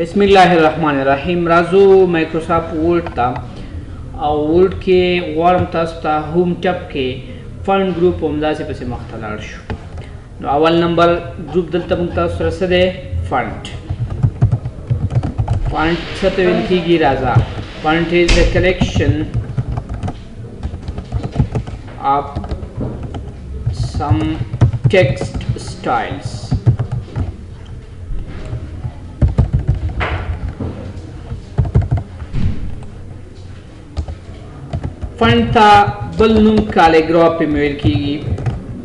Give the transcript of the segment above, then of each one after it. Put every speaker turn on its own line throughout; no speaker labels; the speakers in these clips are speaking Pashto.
بسم الله الرحمن الرحیم. راځو مایکروسافټ ورډ ته او ورډ کې غواړم تاسو ته home tab کې font group همداسې پسې مخته لاړ شو. نو اول نمبر ګروپ دلته موږ تاسو سره څه دی؟ font. font څه ته ویل کېږي؟ راځه، font is the collection of some text styles. font ته بل نوم calligraphy ویل کېږي.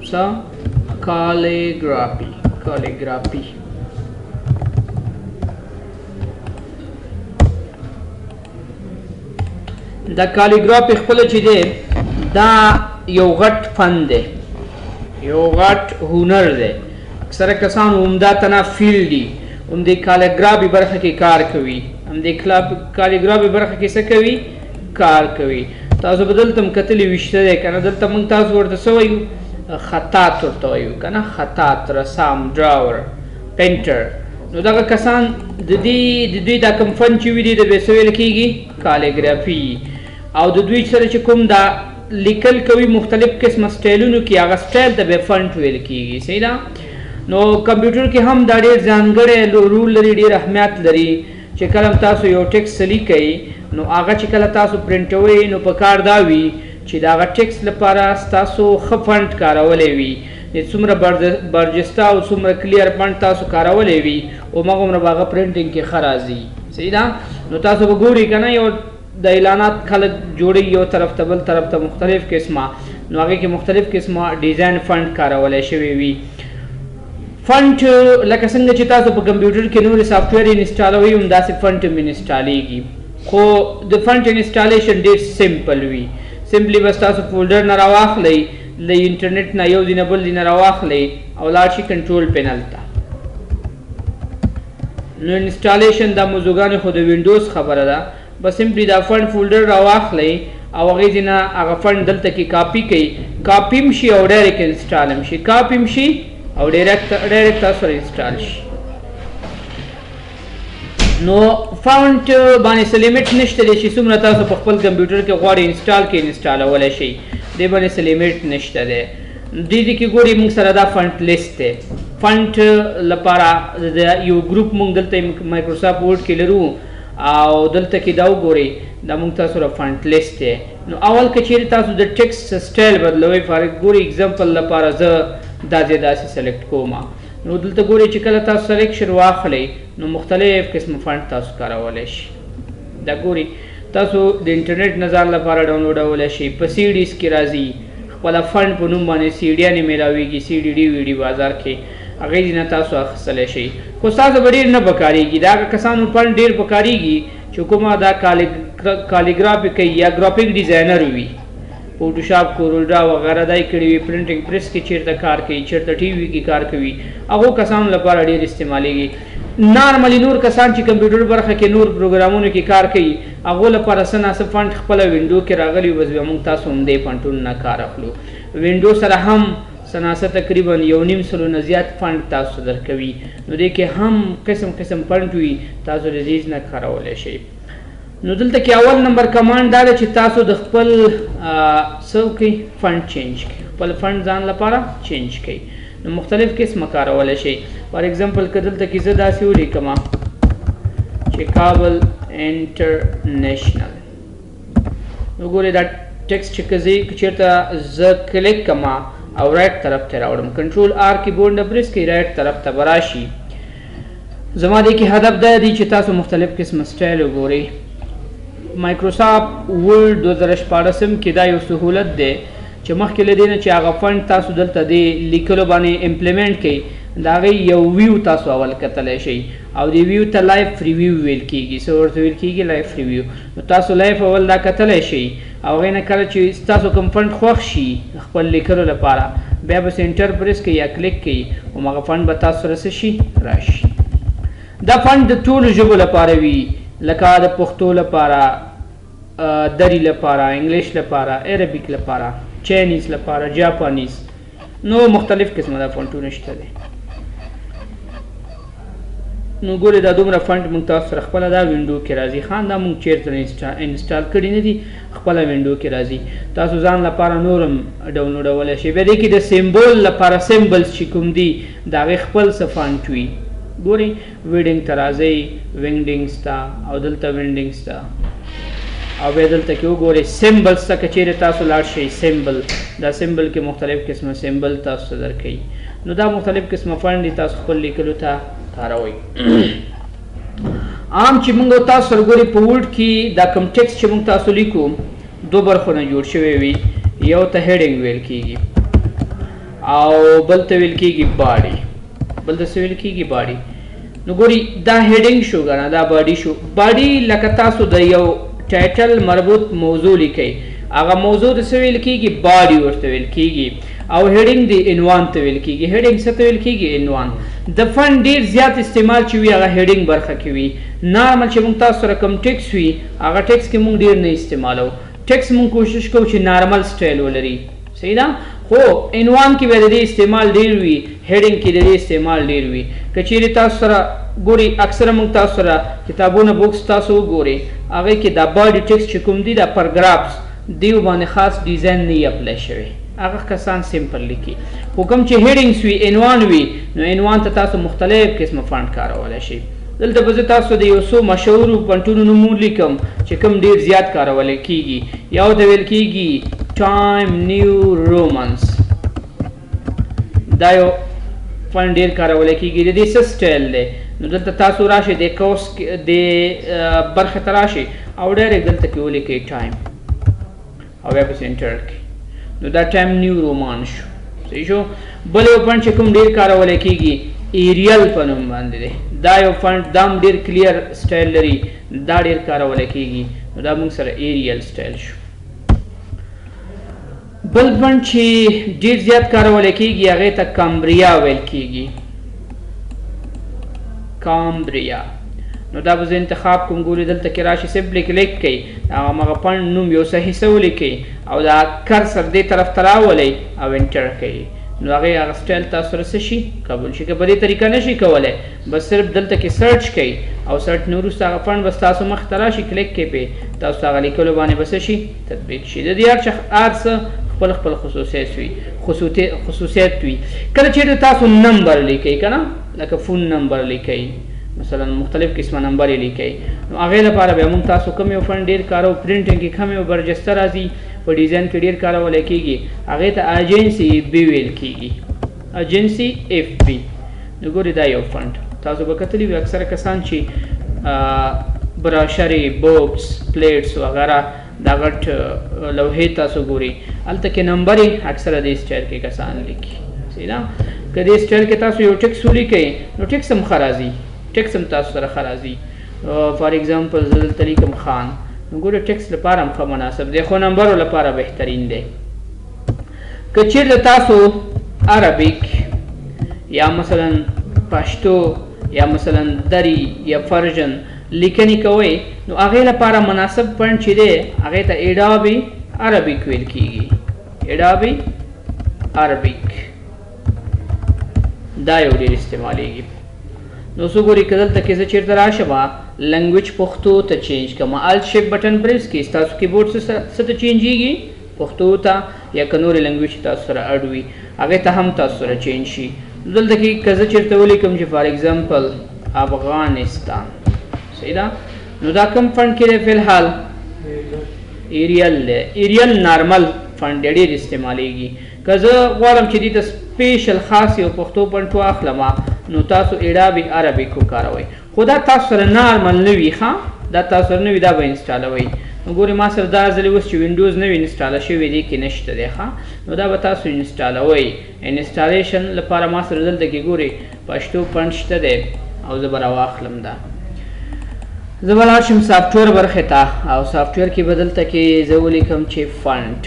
څه؟ calligraphy. calligraphy. دا calligraphy خپله چې دی دا یو غټ فن دی، یو غټ هنر دی. اکثره کسان همدا تنها field دي، هم د calligraphy برخه کې کار کوي، هم د calligraphy برخه کې څه کوي؟ کار کوي. تاسو به دلته هم کتلي وي شته دی که نه؟ دلته موږ تاسو ورته څه وایو؟ خطاط ورته وایو که نه؟ خطاط، رسام، drawer، painter. نو دغه کسان د دې د دوی دا کوم فن چې وي دې ته بیا څه ویل کېږي؟ calligraphy. او د دوی سره چې کوم دا لیکل کوي مختلف قسمه سټایلونو کې، هغه سټایل ته بیا font ویل کېږي. صحیح ده؟ نو کمپیوټر کې هم دا ډېر ځانګړی رول لري، ډېر اهمیت لري چې کله تاسو یو ټیکسټ لیکئ نو هغه چې کله تاسو پرنټوئ نو په کار دا وي چې د هغه ټیکسټ لپاره ستاسو ښه font کارولی وي. د څومره برجسته او څومره clear font تاسو کارولی وي هماغومره به هغه printing کې ښه راځي. صحیح ده؟ نو تاسو به ګورئ که نه یو د اعلانات خلک جوړوي یو طرف ته بل طرف ته مختلف قسمه، نو هغې کې مختلف قسمه design font کارولی شوی وي. font لکه څنګه چې تاسو په کمپیوټر کې نورې software انسټالوئ همداسې font هم انسټالېږي، خو د font installation ډېر simple وي. simply بس تاسو folder نه راواخلئ، له انټرنیټ نه یو ځای نه بل ځای نه راواخلئ او لاړ شئ control panel ته. نو installation دا موضوعګانې خو د وینډوز خبره ده، بس simply دا font folder راواخلئ او هغې ځای نه هغه font دلته کې کاپي کړئ، کاپي هم شي او direct install هم شي، کاپي هم شي او direct تاسو سره install شي. نو font باندې څه limit نشته دی چې څومره تاسو په خپل کمپیوټر کې غواړئ install کړئ انسټالولی شئ، دې باندې څه limit نشته دی. دې دې کې ګورئ موږ سره دا font list دی. font لپاره د یو ګروپ موږ دلته مایکروسافټ ورډ کې لرو او دلته کې دا وګورئ دا موږ تاسو سره font list دی. نو اول که چیرې تاسو د text style بدلوئ، for ګورئ example لپاره زه دا ځای داسې select کوم، نو دلته ګورئ چې کله تاسو selection واخلئ نو مختلف قسم font تاسو کارولی شئ. دا ګورئ تاسو د انټرنیټ نه ځان لپاره ډاونلوډولی شئ، په CDs کې راځي، خپله font په نوم باندې سیډیانې میلاویږي، سی ډي ډي وي ډي بازار کې هغې ځای نه تاسو اخیستلی شئ. خو ستاسو به ډېر نه پکارېږي، دا هغه کسانو font ډېر پکارېږي چې کومه دا calligraphy کوي یا graphic designer وي، فوټوشاپ، کورلډرا وغیره دا یې کړي وي، printing press کې چېرته کار کوي، چېرته ټي وي کې کار کوي، هغو کسانو لپاره ډېر استعمالېږي. normally نور کسان چې کمپیوټر برخه کې نور پروګرامونو کې کار کوي هغو لپاره څه ناڅه font خپله window کې راغلي، بس بیا موږ تاسو همدې فنټونو نه کار اخلو. window سره هم څه ناڅه تقریبا 1.5 نه زیات font تاسو درکوي، نو دې کې هم قسم قسم font وي، تاسو د دې نه کارولی شئ. نو دلته کې اول نمبر command دا دی چې تاسو د خپل څه وکړئ؟ font change کړئ، خپل font ځان لپاره change کړئ. نو مختلف قسمه کارولی شئ. for example که دلته کې زه داسې ولیکم چې کابل انټرنیشنل، نو ګورئ دا ټیکسټ چې که چېرته زه کلیک کړم او right طرف ته راوړم، control R keyboard نه press کړئ، right طرف ته به راشي. زما دې کې هدف دا دی چې تاسو مختلف قسمه style وګورئ. مایکروسافټ ورډ 2016 کې دا یو سهولت دی چې مخکې له دې نه چې هغه font تاسو دلته دې لیکلو باندې implement کړئ، د هغې یو view تاسو اول کتلی شئ او دې view ته live preview ویل کېږي. څه ورته ویل کېږي؟ live preview. نو تاسو live اول دا کتلی شئ او هغې نه کله چې ستاسو کوم font خوښ شي خپل لیکلو لپاره بیا به enter press کړئ یا کلیک کړئ، هماغه font به تاسو سره څه شي؟ راشي. دا font د ټولو ژبو لپاره وي، لکه د پښتو لپاره، دری لپاره، انګلیش لپاره، عربیک لپاره، Chinese لپاره، Japanese، نو مختلف قسمه دا فونټونه شته دی. نو ګورئ دا دومره font موږ تاسو سره خپله دا window کې راځي. خان دا موږ چېرته install کړي نه دي، خپله window کې راځي. تاسو ځان لپاره نور هم ډاونلوډولی شئ. بیا دې کې د symbol لپاره symbols چې کوم دي د هغې خپل څه font وي. ګورئ Wingdings ته راځئ، Wingdings ته، او دلته Wingdings ته، او بیا دلته کې وګورئ symbols ته که چیرې تاسو لاړ شئ symbol، دا symbol کې مختلف قسمه symbol تاسو ته درکوي. نو دا مختلف قسمه font دي، تاسو خپل لیکلو ته کاروئ. عام چې موږ تاسو سره ګورئ په Word کې دا کوم text چې موږ تاسو لیکو دوه برخو نه جوړ شوی وي، یو ته heading ویل کیږي او بل ته ویل کیږي body. بل ته څه ویل کیږي؟ body. نو ګوري دا heading شو که نه، دا body شو. body لکه تاسو د یو title مربوط موضوع لیکئ، هغه موضوع ته څه ویل کیږي؟ body ورته ویل کیږي. او heading دی عنوان ته ویل کیږي. heading څه ته ویل کیږي؟ عنوان. د font ډیر زیات استعمال چې وي هغه heading برخه کې وي. normal چې موږ تاسو سره کوم ټیکس وي هغه ټیکس کې موږ ډیر نه استعمالو. ټیکس موږ کوشش کوو چې normal style ولري، صحیح ده؟ خو عنوان کې بیا د دې استعمال ډیر وي، heading کې د دې استعمال ډیر وي. که چیرې تاسو سره ګوري اکثره موږ تاسو سره کتابونه books تاسو وګورئ هغې کې دا body text چې کوم دي دا paragraphs دیو باندې خاص design نه apply شوی، هغه کسان simple لیکي. خو کوم چې headings وي عنوان وي نو عنوان ته تاسو مختلف قسمه font کارولی شئ. دلته به زه تاسو د یو څو مشهورو فونټونو نومونه لیکم چې کوم ډیر زیات کارول کیږي. یو ته ویل کیږي Times New Romans، دا یو font ډیر کارول کیږي. د دې څه style دی؟ نو دلته تاسو راشئ د قوس د برخې ته راشئ او direct دلته کې ولیکئ Time او بیا پسې enter کړئ. نو دا Times New Roman شو، صحیح شو. بل یو font چې کوم ډیر کارول کیږي Arial په نوم باندې دی. دا یو font دا هم ډیر clear style لري، دا ډیر کارول کیږي. نو دا موږ سره Arial style شو. بل font چې ډیر زیات کارول کیږي هغې ته Cambria ویل کیږي. Cambria. نو دا به زه انتخاب کوم. ګوري دلته کې راشي simply click کړئ، هغه مغه font نوم یو څه حصه ولیکئ او دا cursor دې طرف ته راولئ او enter کړئ. نو هغې هغه style تاسو سره څه شي؟ قبول شي. که په دې طریقه نه شي کولی بس صرف دلته کې search کړئ او search نه وروسته هغه font به ستاسو مخ ته راشي، کلیک کړئ پرې، تاسو هغه لیکلو باندې به څه شي؟ تطبیق شي. د دې هر څه خپل خپل خصوصیت وي، خصوصیت وي. کله چې تاسو نمبر لیکئ که نه، لکه phone number لیکئ مثلا مختلف قسمه نمبر یې لیکئ، نو هغې لپاره بیا موږ تاسو کوم یو font ډېر کارو، printing کې کوم یو برجسته راځي، په design کې ډېر کارول کېږي، هغې ته Agency FB ویل کېږي. Agency FB. نو ګورئ دا یو font تاسو به کتلي وي. اکثره کسان چې بروشرې، books، plates وغیره دا غټ لوحې تاسو ګورئ، هلته کې نمبر یې اکثره دې style کې کسان لیکي، صحیح ده؟ که دې style کې تاسو یو ټیکس ولیکئ نو ټیکس هم ښه راځي، ټیکس هم تاسو سره ښه راځي. for example زه دلته لیکم خان، نو ګوره ټیکس لپاره هم ښه مناسب دی، خو نمبرو لپاره بهترین دی. که چیرته تاسو Arabic یا مثلا پښتو یا مثلا دری یا Persian لیکنې کوئ نو هغې لپاره مناسب font چې دی هغې ته Adobe Arabic ویل کیږي. Adobe Arabic دا یو ډېر استعمالیږي. نو څه ګوري که دلته کې زه چېرته راشم language پښتو ته change کړم، Alt Shift button press کړئ، ستاسو کیبورډ څه ته چینجیږي؟ پښتو ته، یا که نورې language تاسو سره add وي هغې ته هم تاسو سره change شي. دلته کې که زه چېرته ولیکم چې for example افغانستان، صحیح ده؟ نو دا کوم font کې دی فی الحال؟ Arial دی. Arial normal font دی، ډېر استعمالیږي. که زه غواړم چې دې ته special خاص یو پښتو font واخلم نو تاسو Adobe Arabic وکاروئ، خو دا تاسو سره normal نه وي. ښه دا تاسو سره نه وي، دا به انسټالوئ. نو ګورئ ما سره دا ځلې اوس چې Windows نه وي install شوی دی کې نشته دی. ښه نو دا به تاسو انسټالوئ. installation لپاره ما سره دلته کې ګورئ پښتو font شته دی او زه به راواخلم. دا زه به لاړ شم software برخې ته او software کې به دلته کې زه ولیکم چې font.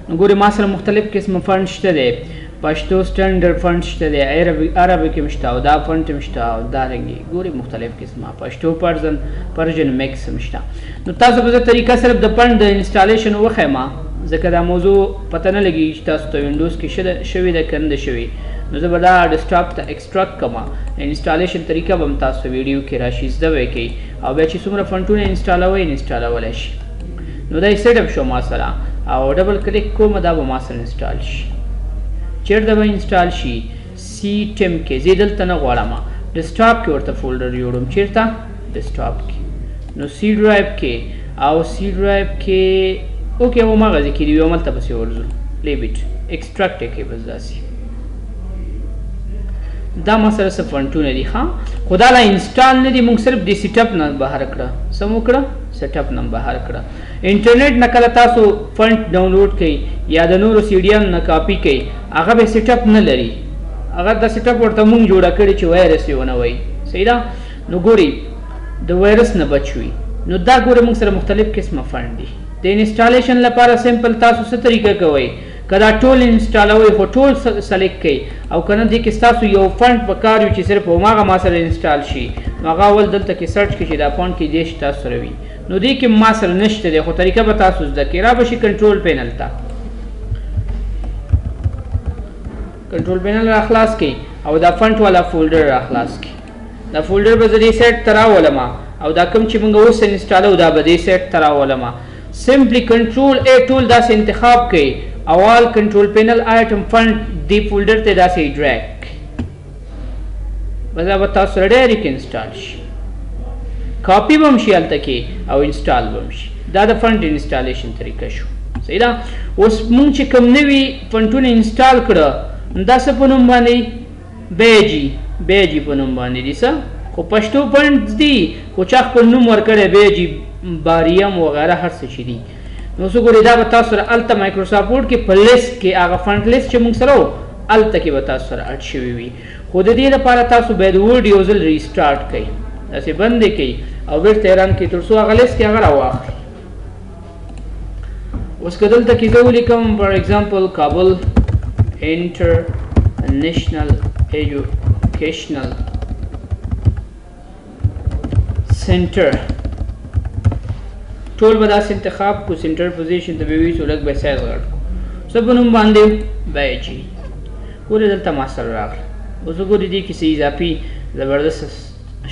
نو ګورئ ما سره مختلف قسمه font شته دی، پښتو standard font شته دی، Arabic هم شته او دا font هم شته او دا رنګې ګورئ مختلف قسمه پښتو Persian، Persian Max هم شته. نو تاسو به زه طریقه صرف د font د installation وښیم، ځکه دا موضوع پته نه لګي چې تاسو ته Windows کې شوې ده که نه ده شوې. نو زه به دا ډیسکټاپ ته extract کوم. installation طریقه به هم تاسو ویډیو کې راشي، زده به یې کوئ، او بیا چې څومره فنټونه انسټالوئ انسټالولی شي. نو دا یې set up شو ما سره، او double click کوم، دا به ما سره install شي. چېرته به install شي؟ C temp کې. زه دلته نه غواړم، ډیسکټاپ کې ورته folder جوړوم. چېرته؟ ډیسکټاپ کې. نو C drive کې، او C drive کې okay هماغه ځای کې دی، هملته پسې ورځو. leave it، extract یې کوي بس داسې. دا ما سره څه فنټونه دي، ښه، خو دا لا install نه دي. موږ صرف د setup نه بهر کړه. څه مو کړه؟ setup نه بهر کړه. انټرنیټ نه کله تاسو font download کړئ یا د نورو CDN نه کاپي کړئ، هغه به setup نه لري. هغه د setup ورته مونږ جوړه کړې چې وایرس یې ونه وایي. صحیح ده؟ نو ګوري د وایرس نه بچ وي. نو دا ګوري موږ سره مختلف قسمه font دي. د installation لپاره simple تاسو څه طریقه کوئ؟ که دا ټول انسټالوئ خو ټول select کړئ، او که نه دې کې ستاسو یو font په کار وي چې صرف هماغه ما سره install شي، نو هغه اول دلته کې search کړئ چې دا font کې دې شي تاسو سره وي. نو دې کې ما سره نشته دی، خو طریقه به تاسو زده کړئ. را به شي control panel ته، control panel را خلاص کړئ، او دا font والا folder را خلاص کړئ. دا folder به زه دې سیټ ته راولم، او دا کوم چې موږ اوس انسټالو دا به دې سیټ ته راولم. simply control A ټول داسې انتخاب کړئ، او all control panel item font دې folder ته داسې drag کړئ، بس دا به تاسو سره direct install شي. کاپي به هم شي هلته کې او install به هم شي. دا د font installation طریقه شو. صحیح ده؟ اوس موږ چې کوم نوي فنټونه install کړه، دا څه په نوم باندې؟ بیجي، بیجي په نوم باندې دي. څه خو پښتو font دي، خو چا خپل نوم ورکړی، بیجي، باریم وغیره هر څه چې دي. نو څه ګورئ، دا به تاسو سره هلته Microsoft Word کې په لیست کې هغه font list چې موږ سره و هلته کې به تاسو سره add شوي وي. خو د دې لپاره تاسو باید Word یو ځل restart کړئ، داسې بند یې کړئ او بېرته یې run کړئ تر څو هغه لیست کې هغه راواخلي. اوس که دلته کې زه ولیکم for example کابل International Educational Center، ټول به داسې انتخاب کو، center position ته به ویسو، لږ به سایز غټ کو، څه په نوم باندې بیجي. ګورې دلته ما سره راغله. اوس وګورئ دې کې څه اضافي زبردست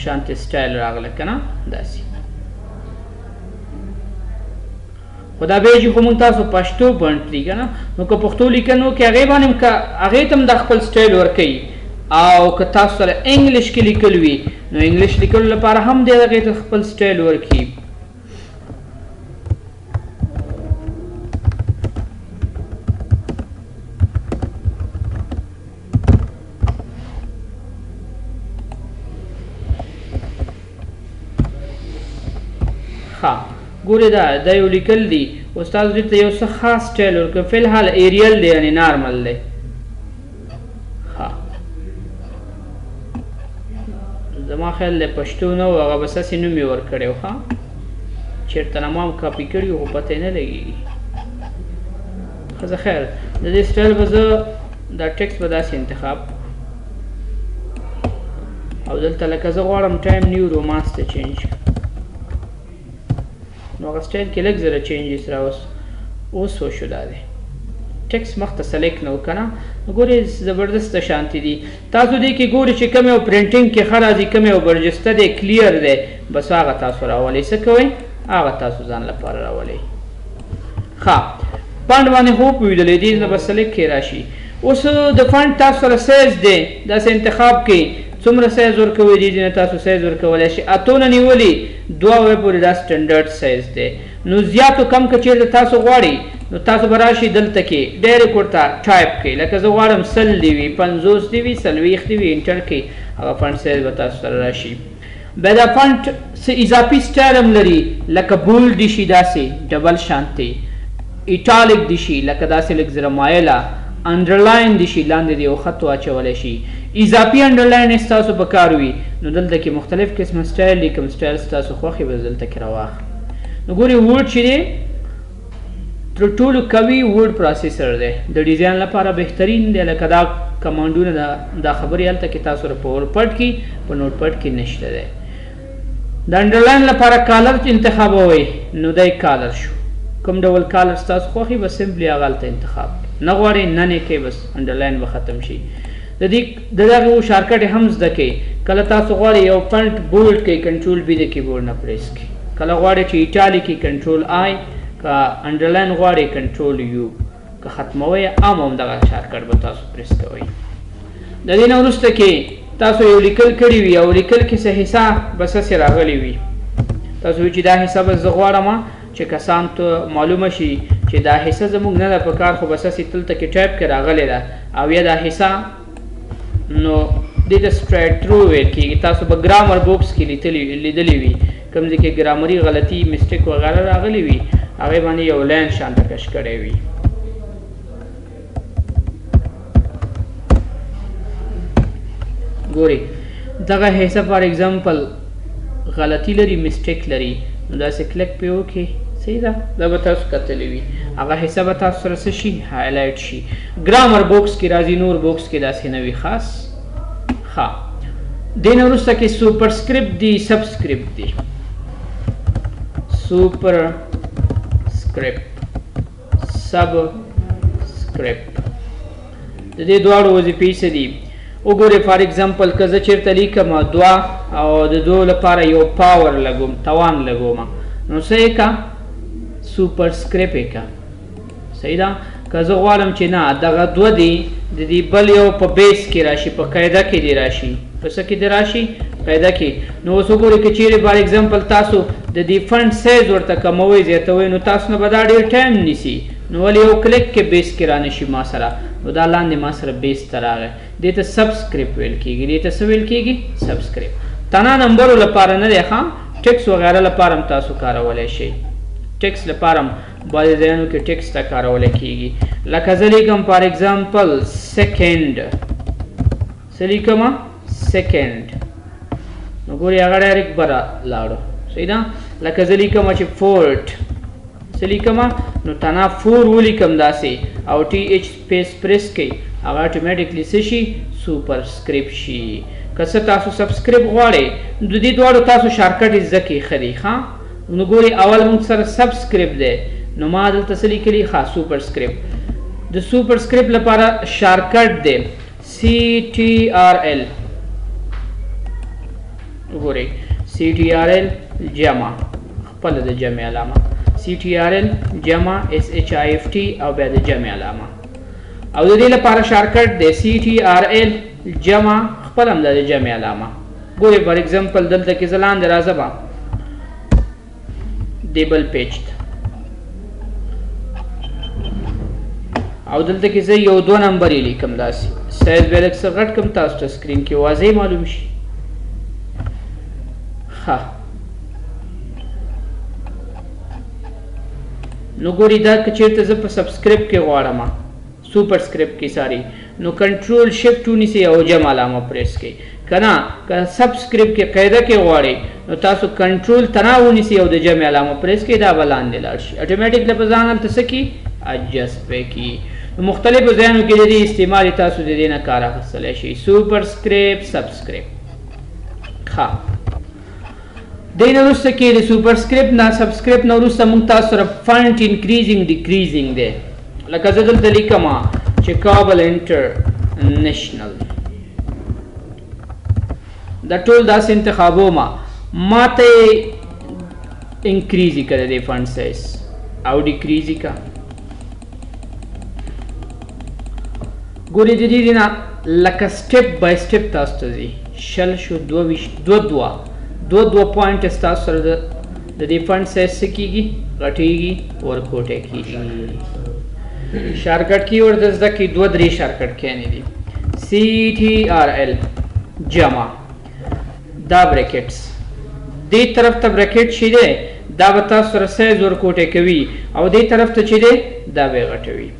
شانتې سټایل راغله که نه، داسې. خو دا بیجي خو موږ تاسو پښتو font دی که نه، نو که پښتو لیکنو کې هغې باندې هم که هغې ته هم دا خپل سټایل ورکوي، او که تاسو سره English کې لیکل وي نو English لیکلو لپاره هم دی هغې ته خپل سټایل ورکوي. ښه ګورې دا یو لیکل دي، اوس تاسو دې ته یو څه خاص سټایل ورکړئ. فی الحال Arial دی، یعنې normal دی. ښه زما خیال دی پښتو نه و، هغه بس هسې نوم یې ورکړی و. ښه چېرته نه ما هم کاپي کړي خو پته یې نه لګېږي. ښه زه خیر د دې سټایل به زه دا ټیکس به داسې انتخاب، او دلته لکه زه غواړم Times New Roman ته change کړم، نو هغه سټایل کې لږ زره changes راوست. اوس وشو، دا دی ټیکس مخته select نه و که نه. ګورې زبردست شانتې دي. تاسو دې کې ګورې چې کوم یو printing کې ښه راځي، کوم یو برجسته دی، clear دی، بس هغه تاسو راولئ. څه کوئ؟ هغه تاسو ځان لپاره راولئ. ښه font باندې خو پوهېدلې دي، نه به select کې راشي. اوس د font تاسو سره سایز دی، داسې انتخاب کړئ څومره سایز ورکوئ، دې نه تاسو سایز ورکولی شئ. اتو نه نیولې 2 پورې دا standard size دی. نو زیاتو کم که چېرته تاسو غواړئ نو تاسو به راشئ دلته کې direct ورته ټایپ کړئ، لکه زه غواړم 100 دی وي، 50 دی وي، 40 دی وي، enter کړئ، هغه font size به تاسو سره راشي. بیا دا font څه اضافي سټایل هم لري، لکه bold دي شي داسې double شانتې، italic دي شي لکه داسې لږ زره مایله، underline دي شي لاندې د یو خط واچولی شي. اضافي underline ستاسو په کار وي، نو دلته کې مختلف قسمه سټایل دي، کوم سټایل ستاسو خوښي به دلته کې راواخلي. نو ګورئ Word چې دی تر ټولو قوي word processor دی، د ډیزاین لپاره بهترین دی. لکه دا کمانډونه دا خبرې هلته کې تاسو په WordPad کې په Notepad کې نشته دی. د underline لپاره color انتخابوئ، نو دی color شو، کوم ډول color ستاسو خوښي به simply هغه هلته انتخاب کړئ، نه غواړئ نه نه کوي، بس underline به ختم شي. د دې د دغه shortcut هم زده کړئ. کله تاسو غواړئ یو font bold کړئ، control B د کیبورډ نه پریس کړئ. کله غواړئ چې italic کړئ، control I. که underline غواړئ، control U. که ختموئ هم همدغه shortcut به تاسو پریس کوئ. د دې نه وروسته کې تاسو یو لیکل کړي وي او لیکل کې څه حصه بس هسې راغلي وي، تاسو وایي چې دا حصه به زه غواړم چې کسان ته معلومه شي چې دا حصه زموږ نه ده په کار، خو بس هسې دلته کې ټایپ کې راغلې ده او یا دا حصه، نو دې ته strikethrough ویل کېږي. تاسو به grammar books کې لیدلي وي، کوم ځای کې ګرامري غلطي mistake وغیره راغلي وي، هغې باندې یو line شان ته کش کړی وي. ګوري دغه حصه for example غلطي لري، mistake لري، نو داسې کلک پرې وکړئ، صحیح ده، دا به تاسو کتلی وي، هغه حصه به تاسو سره څه شي، highlight شي. grammar books کې راځي، نور books کې داسې نه وي خاص. ښه، دې نه وروسته کې superscript دی، subscript دی. superscript، subscript، د دې دواړو وظیفې څه دي؟ وګورئ for example که زه چېرته لیکم دوه او د دوو لپاره یو power لګوم، توان لګوم، نو څه یې که superscript یې که، صحیح ده. که زه غواړم چې نه دغه دوه دي د دې بل یو په base کې راشي، په قاعده کې دې راشي، په څه کې دې راشي، قاعده کې. نو اوس وګورئ که چیرې for example تاسو د دې font size ورته کموئ زیاتوئ، نو تاسو نه به دا ډېر time نیسي، نو ولې یو کلیک کې base کې رانه شي ما سره، نو دا لاندې ما سره base ته راغی. دې ته subscript ویل کېږي. دې ته څه ویل کېږي؟ subscript. تنها نمبرو لپاره نه دی، ښه ټیکس وغیره لپاره هم تاسو کارولی شئ. ټیکس لپاره هم بعضې ځایونو کې ټیکس ته کارولی کېږي. لکه زه لیکم for example second، څه لیکم؟ second، نو ګوري هغه direct بره لاړو، صحیح ده. لکه زه لیکم چې fourth، څه لیکم؟ نو تنها four ولیکم داسې او T H space press کړئ، هغه automatically څه شي؟ superscript شي. که څه تاسو subscript غواړئ، د دې دواړو تاسو shortcut یې زده کړئ، ښه دی. ښه، نو ګورئ اول موږ سره subscript دی، نو ما دلته څه لیکلي؟ ښه superscript. د superscript لپاره shortcut دی C T R L. وګورئ C T R L جمع، خپله د جمع علامه، C T R L جمع S H I F T او بیا د جمع علامه. او د دې لپاره shortcut دی C T R L جمع، خپل هم د جمع علامه. ګورئ for example دلته کې زه لاندې راځم دې بل page ته، او دلته کې زه یو دوه نمبر یې لیکم داسې، سایز به لږ څه غټ کړم تاسو ته screen کې واضح معلوم شي. ښه، نو ګوري دا که چېرته زه په subscript کې غواړم، superscript کې sorry، نو control shift ونیسئ او جمع علامه پریس کړئ. که نه که subscript کې قاعده کې غواړئ، نو تاسو کنټرول تنها ونیسئ او د جمع علامه پریس کړئ، دا به لاندې لاړ شي automatic، په ځان هلته څه کړي؟ adjust به کړي. نو مختلفو ځایونو کې د دې استعمال تاسو د دې نه کار اخیستلی شئ، superscript، subscript. ښه، دې نه وروسته کې د superscript نه subscript نه وروسته موږ تاسو سره font increasing decreasing دی. لکه زه دلته لیکم چې کابل انټرنیشنل، دا ټول داسې انتخابوم، ما ته یې increase یې کړی دی font size او decrease یې کړه. ګورې د دې نه لکه step by step تاسو ته ځي، 20 شو، 22، دوه دوه دوه دوه point ستاسو سره د دې font size څه کېږي؟ غټېږي، ورکوټی کېږي. shortcut key ورته زده کړئ، دوه درې shortcut کیانې دي. C T R L جمع، دا brackets دې طرف ته bracket چې دی دا به تاسو سره سایز ورکوټی کوي، او دې طرف ته چې دی دا به یې غټوي.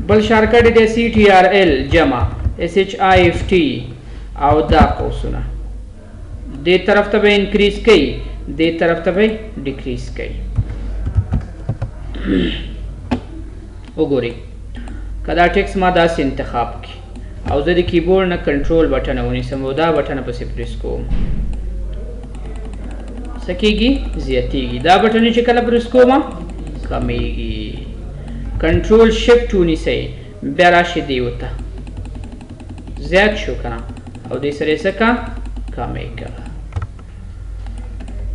بل shortcut دی C T R L جمع S H I F T او دا قوسونه دې طرف ته به increase کوي، دې طرف ته به decrease کوي. وګورئ که دا ټیکس ما داسې انتخاب کړي او زه د کیبورډ نه control button ونیسم او دا button پسې پریس کوم، څه کېږي؟ زیاتېږي. دا button چې کله پریس کوم کمېږي. control shift ونیسئ، بیا راشئ دې ته، زیات شو که نه، او دې سره یې څه که کمی که.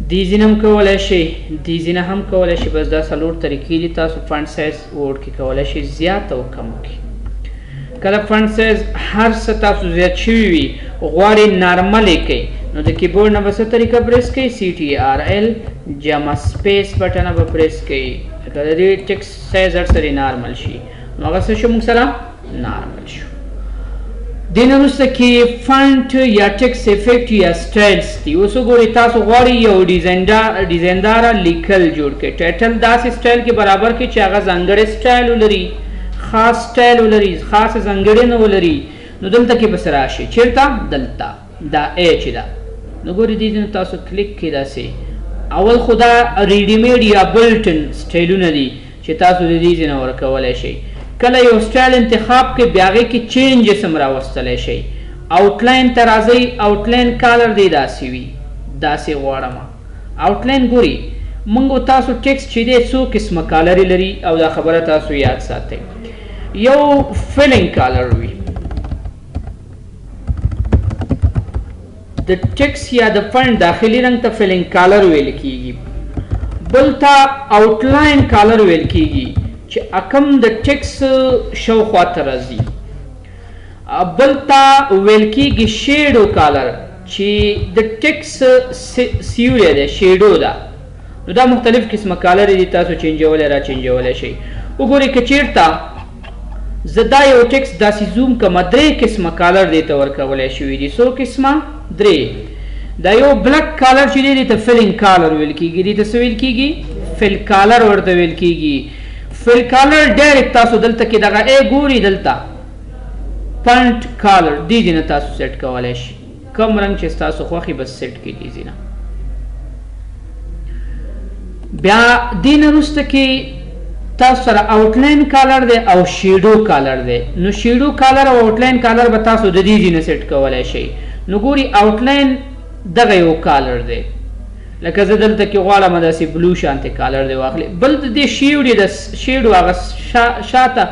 دې ځینې هم کولی شئ، دې ځینې هم کولی شئ. بس دا څلور طریقې دي تاسو font size Word کې کولی شئ زیات او کم کړئ. کله font size هر څه تاسو زیات شوي وي، غواړئ نارمل یې کړئ، نو د کیبورډ نه به څه طریقه پریس کړئ؟ CTRL جمع space button به پریس کړئ، لکه د دې text size هر څه نارمل شي. نو هغه څه شو موږ سره؟ نارمل شو. دې نه وروسته کې font یا text effect یا styles دي. اوس وګورئ تاسو غواړئ یو ډیزاینداره لیکل جوړ کړئ، title داسې style کې برابر کړئ چې هغه ځانګړی style ولري، خاص style ولري، خاصه ځانګړنه ولري. نو دلته کې به څه راشي؟ چېرته؟ دلته دا ای چې ده. نو ګورئ دې ځای نه تاسو کلیک کړئ داسې. اول خو دا ready-made یا built-in سټایلونه دي چې تاسو د دې ځای نه ورکولی شئ. کله یو style انتخاب کړئ، بیا هغې کې changes هم راوستلی شئ. outline ته راځئ، outline color دی داسې وي، داسې غواړم. outline ګورئ موږ تاسو text چې دی څو قسمه color ې لري، او دا خبره تاسو یاد ساتئ. یو filling color وي، د text یا د font داخلي رنګ ته filling color ویل کیږي. بل ته outline color ویل کیږي چې اکم د text شاوخوا ته راځي. بل ته ویل کیږي shadow color چې د text سیوری دی، shadow ده. نو دا مختلف قسمه color دي، تاسو چینجولی را چینجولی شئ. وګورئ که چیرته زه دا یو text داسې zoom کړم، درې قسمه color دې ته ورکولی شوي دي. څو قسمه؟ درې. دا یو black color چې دی، دې ته filling color ویل کیږي. دې ته څه ویل کیږي؟ fill color ورته ویل کیږي. fill color direct تاسو دلته کې دغه ای ګوري، دلته font color دې ځای نه تاسو set کولی شئ، کوم رنګ چې ستاسو خوښ وي بس set کړئ دې ځای نه. بیا دې نه وروسته کې تاسو سره outline color دی او shadow color دی. نو shadow color او outline color به تاسو د دې ځای نه set کولی شئ. نو ګوري outline دغه یو color دی، لکه زه دلته کې غواړم داسې blue شانتې color دی واخلي. بل د دې شیوډې د shadow هغه شاته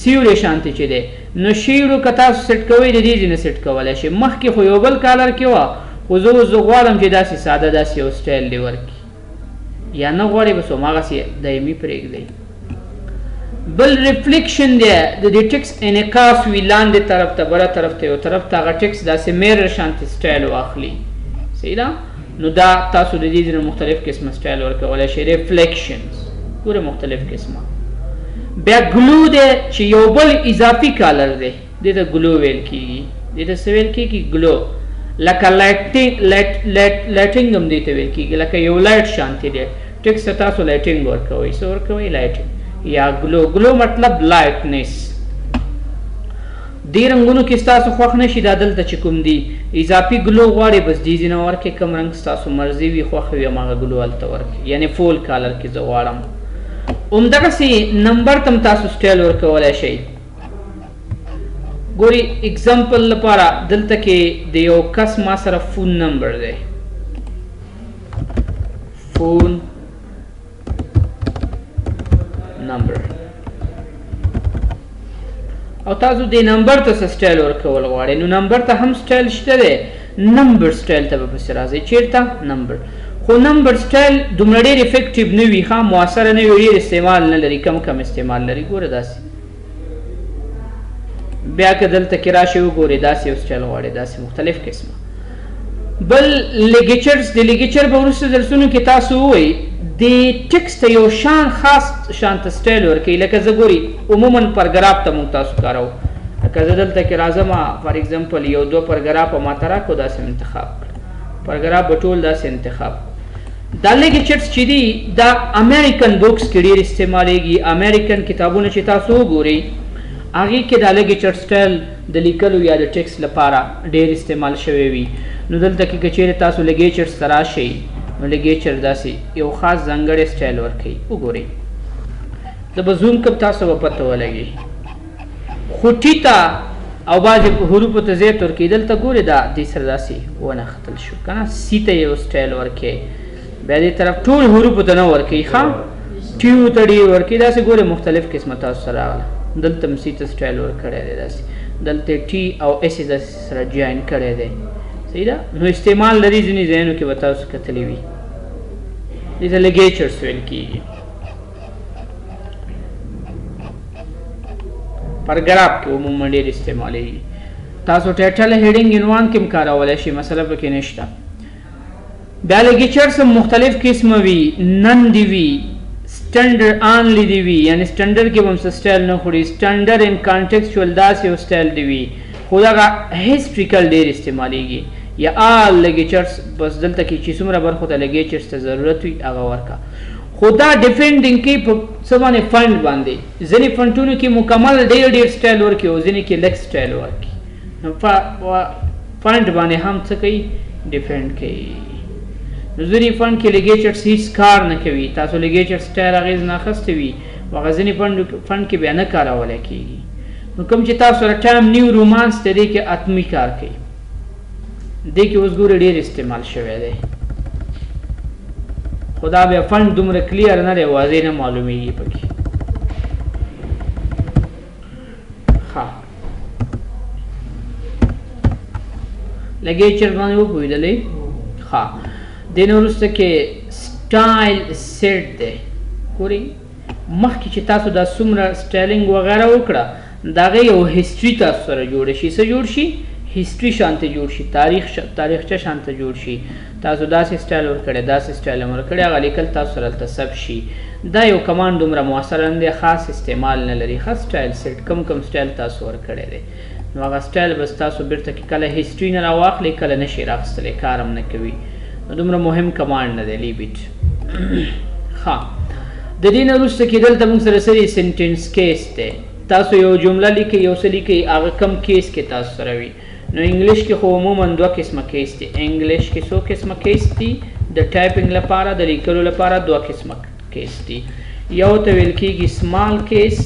سیوری شانتې چې دی، نو shadow که تاسو set کوئ د دې ځای نه set کولی شئ. مخکې خو یو بل color کې وه، خو زه اوس غواړم چې داسې ساده داسې یو style دی ورکړي، یا نه غواړئ بس هماغسې دایمي پرېږدئ. بل reflection دی، د دې ټیکس انعکاس وي لاندې طرف ته، بله طرف ته، یو طرف ته هغه ټیکس داسې mirror شانتې style واخلي. صحیح ده؟ نو دا تاسو د دې ځینې مختلف قسمه style ورکولی شئ. reflections ګوره مختلف قسمه. بیا glow دی چې یو بل اضافي color دی، دې ته glow ویل کیږي. دې ته څه ویل کیږي؟ glow. لکه lighting هم دې ته ویل کیږي، لکه یو light شانتې دی. ټیکس ته تاسو lighting ورکوئ. څه ورکوئ؟ lighting یا glow. glow مطلب lightness. دې رنګونو کې ستاسو خوښ نه شي، دا دلته چې کوم دي اضافي glow غواړي، بس دې ځینې ورکړئ، کوم رنګ ستاسو مرضي وي خوښ وي هماغه glow هلته ورکړئ، یعنې fill color کې زه غواړم. همدغسې number ته هم تاسو style ورکولی شئ. ګوري example لپاره دلته کې د یو کس ما سره phone number دی، phone number، او تاسو دې number ته څه style ورکول غواړئ، نو number ته هم style شته دی. number style ته به پسې راځئ. چېرته؟ number. خو number style دومره ډېر effective نه وي، ښه موثره نه وي، ډېر استعمال نه لري، کم کم استعمال لري. ګوره داسې بیا که دلته کې راشئ وګورئ، داسې یو style غواړئ، داسې مختلف قسمه. بل ligatures د ligature به وروسته درسونو کې تاسو ووایئ، د ټیکس ته یو شان خاص شان ته style ورکوي. لکه زه ګوري عموما پرګراف ته موږ تاسو کاروو، لکه زه دلته کې راځم for example یو دوه پرګراف ما ته راکړو، داسې انتخاب کړ، پرګراف به ټول داسې انتخاب کړو. دا ligatures چې دي دا American books کې ډېر استعمالېږي. American کتابونه چې تاسو وګورئ هغې کې دا ligature style د لیکلو یا د ټیکس لپاره ډېر استعمال شوی وي. نو دلته کې که چیرې تاسو ligatures ته راشئ، نو ligature داسې یو خاص ځانګړی style ورکوي. وګورئ زه به zoom کړم، تاسو به پته ولګي. خو ټي ته او بعضې حروفو ته زیات ورکوي. دلته ګورئ دا دې سره داسې ونښتل شو که نه، C ته یو style ورکوي، بیا دې طرف ټول حروفو ته نه ورکوي، ښه ټیو ته ډېر ورکوي. داسې ګورئ مختلف قسمه تاسو سره راغله. دلته هم C ته style ورکړی دی داسې. دلته T او S سره join کړی دی، صحیح ده. نو استعمال لري ځینې ځایونو کې به تاسو کتلی وي، دې ته ligatures ویل کېږي. پاراګراف کې عموما ډېر استعمالېږي. تاسو title heading عنوان کې هم کارولی شئ، مسله پکې نشته. بیا ligatures هم مختلف قسمه وي، none دی وي، standard only دی وي، یعنی standard کې به هم څه سټایل نه خوري، standard and contextual داسې یو سټایل دی وي، خو دغه historical ډېر استعمالېږي. یا all ligatures، بس دلته کې چې څومره برخو ته ligatures ته ضرورت وي هغه ورکړه. خو دا depending کوي په څه باندې، font باندې. ځینې فنټونو کې مکمل ډېر ډېر سټایل ورکړي او ځینې کې لږ سټایل ورکړي، نو font باندې هم څه کوي، depend کوي. نو ځینې font کې ligatures هیڅ کار نه کوي، تاسو ligature style اغېز نه اخیستی وي، هغه ځینې font کې بیا نه کارولی کېږي. نو کوم چې تاسو سره Times New Romans ته دې کې اتمي کار کوي، دې کې اوس ګورئ ډېر استعمال شوی دی، خو دا بیا font دومره clear نه دی، واضح نه معلومیږي پکې. ښه ligature باندې وپوهېدلې؟ ښه، دې نه وروسته کې style set دی. ګورئ مخکې چې تاسو دا څومره styling وغیره وکړه، د هغې یو history تاسو سره جوړه شي. څه جوړ شي؟ history شانته جوړ شي، تاریخچه شانته جوړ شي. تاسو داسې سټایل ورکړی، داسې سټایل هم ورکړی، هغه لیکل تاسو سره هلته ثبت شي. دا یو command دومره موثر نه دی، خاص استعمال نه لري. ښه style set کم کم سټایل تاسو ورکړی دی، نو هغه سټایل به ستاسو بیرته کې کله history نه راواخلي، کله نه شي راخیستلی، کار هم نه کوي. نو دومره مهم command نه دی، leave it. ښه، د دې نه وروسته کې دلته موږ سره څه دی، sentence case دی. تاسو یو جمله لیکئ، یو څه لیکئ، هغه کم case کې تاسو سره وي. نو English کې خو عموما دوه قسمه case دي. English کې څو قسمه case دي؟ د typing لپاره، د لیکلو لپاره دوه قسمه case دي. یو ته ویل کېږي small case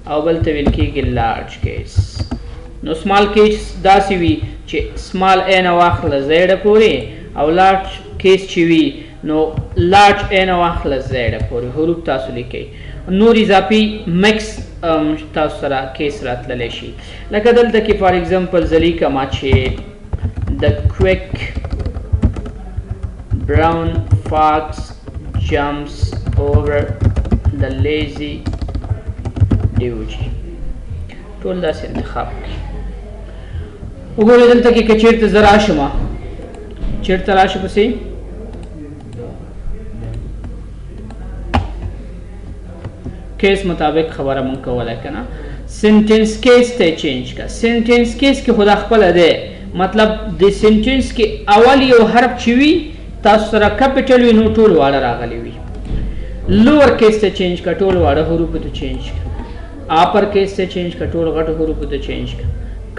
او بل ته ویل کېږي large case. نو small case داسې وي چې small A نه واخله Z پورې، او large case چې وي نو large A نه واخله Z پورې حروف تاسو لیکئ. نور اضافي mix تاسو سره case راتللی شي. لکه دلته کې for example زه لیکم چې the quick brown fox jumps over the lazy dog. ټول داسې انتخاب کړئ. وګورئ دلته کې که چېرته زه راشم، چېرته راشم پسې case مطابق خبره مونږ کوله که نه. sentence case ته change کا. sentence case کې خو دا خپله دی، مطلب د sentence کې اول یو حرف چې وي تاسو سره capital وي، نو ټول واړه راغلي وي. lower case ته change کا، ټول واړه حروف ته change کا. upper case ته change کا، ټول غټو حروف ته change کا.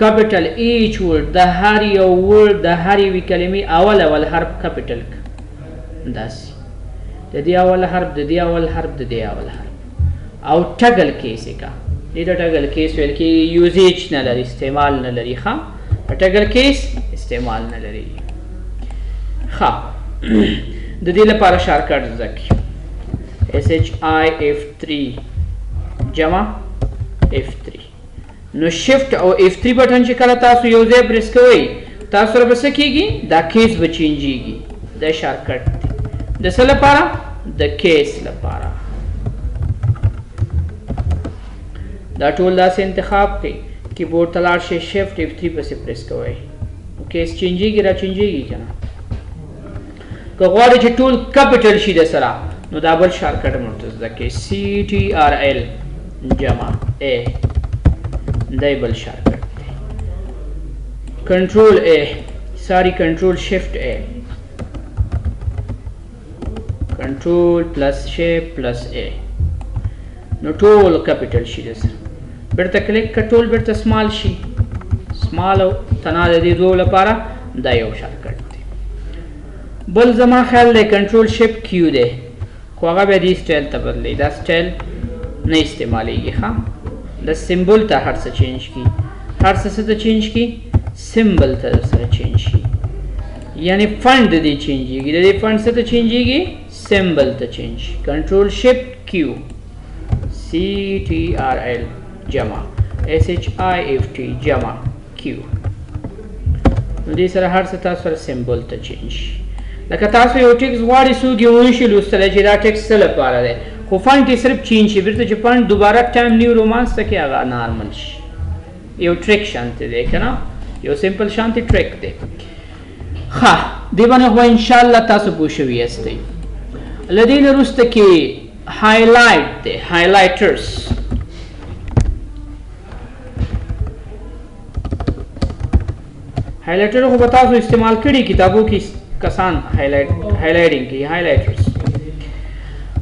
capital each word، د هر یو word د هر یوې کلمې اول اول حرف capital کا، داسې د دې اول حرف، د دې اول حرف، د دې اول حرف. او toggle case کا، دې ته toggle case ویل کېږي. usage نه لري، استعمال نه لري. ښه، toggle case استعمال نه لري. ښه، د دې لپاره shortcut زده کړئ. SHIF3 جمع F3. نو shift او F3 button چې کله تاسو یو ځای پریس کوئ، تاسو سره به څه کېږي؟ دا case به change ېږي. دا shortcut دی د څه لپاره؟ د case لپاره. دا ټول داسې انتخاب کړئ، کیبورډ ته لاړ شئ، shift F3 پسې پریس کوئ، case change ېږي، را change ېږي که نه. که غواړئ چې ټول capital شي د سره، نو دا بل shortcut هم ورته زده کړئ، CTRL جمع A، دا بل shortcut دی. control A، sorry control shift A، control plus shift plus A، نو ټول capital شي د سره. بیرته کلیک که ټول بیرته small شي، small او تنها د دې دوو لپاره دا یو shortcut دی. بل زما خیال دی control shift Q دی، خو هغه بیا دې سټایل ته بدلوي، دا سټایل نه استعمالېږي. ښه، د symbol ته هر څه change کړي، هر څه څه ته change کړي؟ symbol ته سره change شي، یعنی font د دې change ېږي، د دې font څه ته change ېږي؟ symbol ته change شي. control shift Q، CTRL جمع SHIFT جمع Q. نو دې سره هر څه تاسو سره symbol ته change شي. لکه تاسو یو ټیکس غواړئ څوک یې ونشي لوستلی چې دا ټیکس څه لپاره دی، خو font یې صرف change شي، بیرته چې font دوباره Times New Romans ته کې هغه normal شي. یو trick شانتې دی که نه، یو simple شانتې trick دی. ښه، دې باندې خو انشاءالله تاسو پوه شوي یاستئ. له دې نه وروسته کې highlight دی، highlighters. Highlighter خو به تاسو استعمال کړي کتابو کې، کسان highlighting کوي highlighters.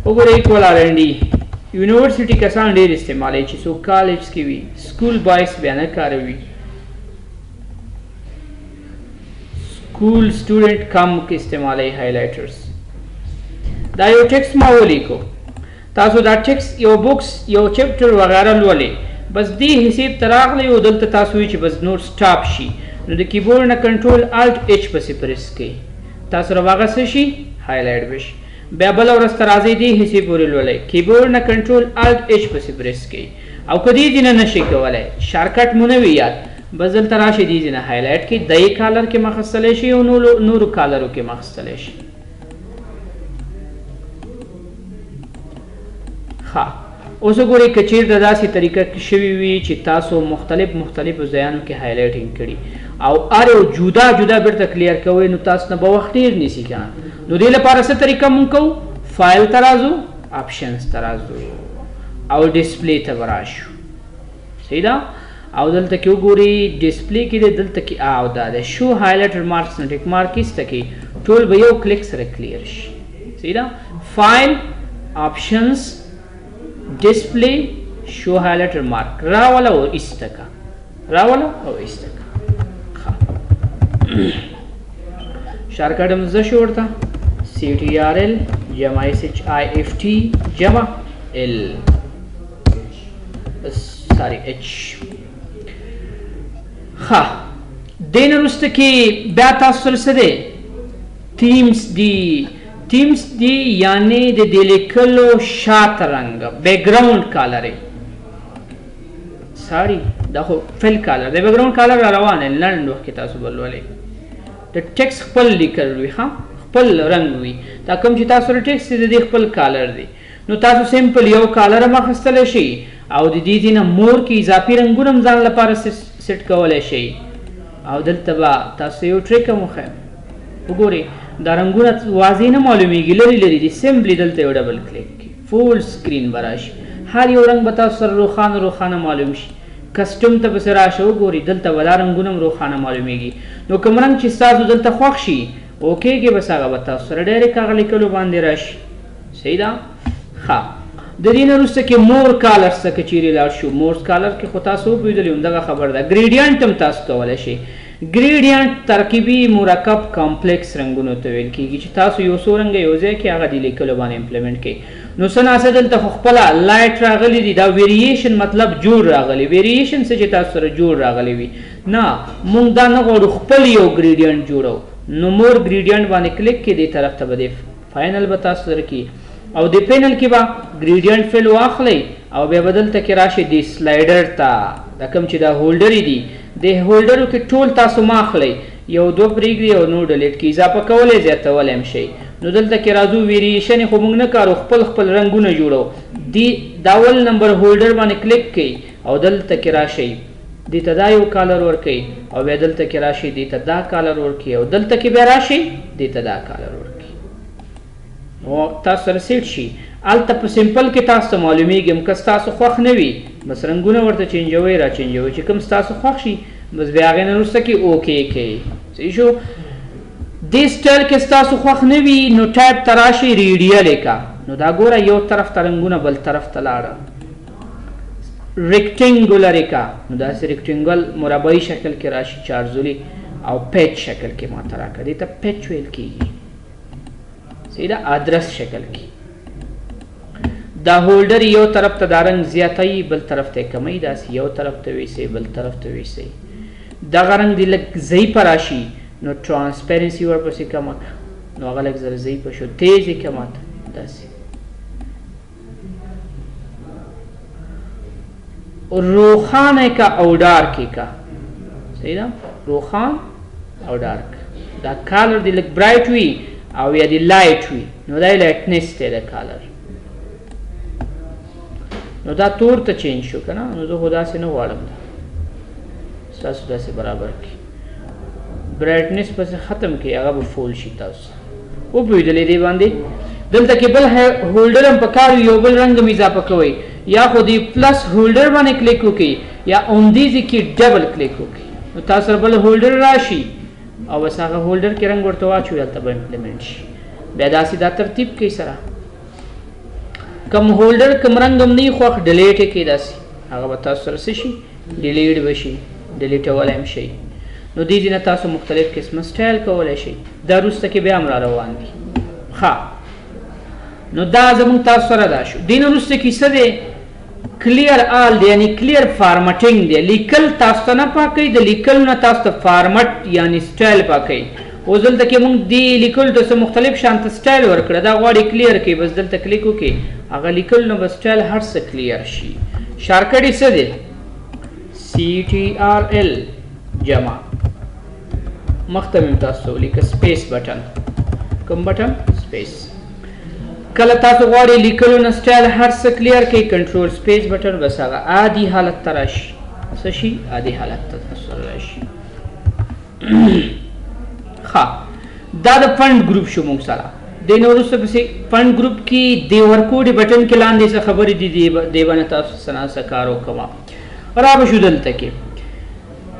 وګورئ equal R N D university کسان ډېر استعمالوي، چې څوک کالج کې وي، school boys بیا نه کاروي، school student کم کې استعمالوي highlighters. دا یو ټیکس ما ولیکو، تاسو دا ټیکس یو books یو chapter وغیره لولئ، بس دې حساب ته راغلی او دلته تاسو وایي چې بس نور stop شي، نو د کیبورډ نه control alt H پسې پرس کړئ، تاسو سره به هغه څه شي highlight به شي. بیا بله ورځ ته راځئ دې حصې پورې لولئ، کیبورډ نه control alt H پسې پرس کړئ، او که دې ځای نه نشئ کولی shortcut مو نه وي یاد، بس دلته راشئ دې ځای نه highlight کړئ، دی color کې هم اخیستلی شئ او نورو color و کې هم اخیستلی شئ. ښه، اوس وګورئ که چېرته داسې طریقه کې شوي وي چې تاسو مختلف مختلفو ځایانو کې highlighting کړي او هر یو جدا جدا بیرته clear کوئ، نو تاسو نه به وخت ډېر نیسي که نه. نو دې لپاره څه طریقه مونږ کوو؟ فایل ته راځو، options ته راځو او display ته به راشو. صحیح ده؟ او دلته کې وګورئ display کې دی، دلته کې او دا دی show highlighter marks نه tick mark ایسته کړئ، ټول به یو کلیک سره clear شي. صحیح ده؟ file، options، display، show highlighter mark راوله او ایسته که، راوله او ایسته که. ښه، shortcut هم زده شو ورته، CTRL جمع SHIFT جمع L، sorry H. ښه، دې نه وروسته کې بیا تاسو سره څه دی؟ themes دی. themes دی یعنی د دې لیکلو شاته رنګ، background color. Sorry، دا خو fill color دی، background color را روان دی، لنډ وخت کې تاسو به لولئ. د ټیکس خپل لیکل وي، ښه خپل رنګ وي، دا کوم چې تاسو سره ټیکس دی د دې خپل color دی. نو تاسو simple یو color هم اخیستلی شئ او د دې ځای نه more کې اضافي رنګونه هم ځان لپاره سیټ کولی شئ. او دلته به تاسو یو trick هم وښیم، وګورئ دا رنګونه واضح نه معلومیږي، لرې لرې دي. simply دلته یو double click کړئ، full screen به راشي، هر یو رنګ به تاسو سره روښانه روښانه معلوم شي. custom ته پسې راشه وګورئ، دلته به دا رنګونه هم روښانه معلومیږي. نو کوم رنګ چې ستاسو دلته خوښ شي okay کې، بس هغه به تاسو سره direct هغه لیکلو باندې راشي. صحیح ده؟ ښه، د دې نه وروسته کې more colors ته که چیرې لاړ شو، more color کې خو تاسو وپوهېدلي همدغه خبره ده. gradient هم تاسو کولی شئ. gradient ترکیبي مرکب complex رنګونو ته ویل کېږي چې تاسو یو څو رنګه یو ځای کې هغه د لیکلو باندې implement کړئ. نو څه ناڅه دلته خو خپله light راغلي دي، دا variation مطلب جوړ راغلی، variation څه چې تاسو سره جوړ راغلی وي. نه، مونږ دا نه غواړو خپل یو gradient جوړو، نو more gradient باندې کلیک کړئ، دې طرف ته به دې panel به تاسو سره کړي او دې panel کې به gradient fill واخلئ او بیا به دلته کې راشئ دې slider ته، دا کوم چې دا holder دي، دې holder و کې ټول تاسو مه اخلئ، یو دوه پرېږدئ او نور delete کړئ، اضافه کولی زیاتولی هم شئ. نو دلته کې راځو، variation خو موږ نه کارو، خپل خپل رنګونه جوړو. دې دا اول نمبر holder باندې کلیک کړئ او دلته کې راشئ، دې ته دا یو color ورکړئ او بیا دلته کې راشئ، دې ته دا color ورکړئ او دلته کې بیا راشئ، دې ته دا color ورکړئ. نو تاسو سره سیټ شي. هلته په simple کې تاسو ته معلومیږي هم که ستاسو خوښ نه وي، بس رنګونه ورته change وئ را change وئ، چې کوم ستاسو خوښ شي بس بیا هغې نه وروسته کې okay کوئ. صحیح شو؟ دې سټایل کې ستاسو خوښ نه وي، نو ټایپ ته راشئ، radial یې که، نو دا ګوره یو طرف ته رنګونه بل طرف ته لاړه. rectangular یې که، نو داسې rectangle مربعي شکل کې راشي، چارزولي او patch شکل کې ماته راکړه، دې ته patch ویل کېږي. صحیح ده؟ ادرس شکل کې دا holder یو طرف ته دا رنګ زیاتوي، بل طرف ته یې کموي، داسې یو طرف ته ویسئ بل طرف ته ویسئ. دغه رنګ دې لږ ضعیفه راشي، نو transparency ورپسې کمه کړه، نو هغه لږ زره ضعیفه شو، تیز یې کمه کړه داسې. روښانه کا او dark کا، صحیح ده؟ روښان او dark، دا color دی لږ bright وي او یا دی light وي، نو دا lightness دی د color. نو دا تور ته change شو که نه، نو زه خو داسې نه غواړم، دا ستاسو داسې برابر کړي، brightness پسې ختم کړي، هغه به full شي. تاسو وپوهېدلې دې باندې؟ دلته کې بل holder هم پکار وي، یو بل رنګ هم اضافه کوئ، یا خو دې plus holder باندې کلیک وکړئ یا همدې ځای کې double click وکړئ، نو تاسو سره بل holder راشي او بس هغه holder کې رنګ ورته واچوئ، هلته به implement شي. بیا داسې دا ترتیب کوئ سره، کوم holder کوم رنګ هم نه وي خوښ delete یې کړئ، داسې هغه به تاسو سره څه شي؟ delete به شي، delete ولی هم شئ. نو دې ځای نه تاسو مختلف قسمه سټایل کولی شئ. دا وروسته کې بیا هم را روان دي. ښه، نو دا زموږ تاسو سره دا شو. دې نه وروسته کې څه دی؟ clear all دی، یعنی clear formatting دی. لیکل تاسو ته نه پاکوي، د لیکلو نه تاسو ته format یعنی سټایل پاکوي. اوس دلته کې موږ دې لیکلو ته څه مختلف شان ته سټایل ورکړه، دا غواړي clear کړي، بس دلته کلیک وکړي، هغه لیکلو نه به سټایل هر څه clear شي. shortcut یې څه دی؟ CTRL جمع، مخته مې تاسو ته ولیکه space button، کوم button؟ space. کله تاسو غواړئ لیکلو نه سټایل هر څه clear کړئ، control space button، بس هغه عادي حالت ته راشي. څه شي؟ عادي حالت ته تاسو راشي. ښه، دا د font group شو موږ سره. دې نه وروسته پسې font group کې د ورکوډي button کې لاندې څه خبرې دي، دې باندې تاسو څه نا څه کار وکړم. را به شو دلته کې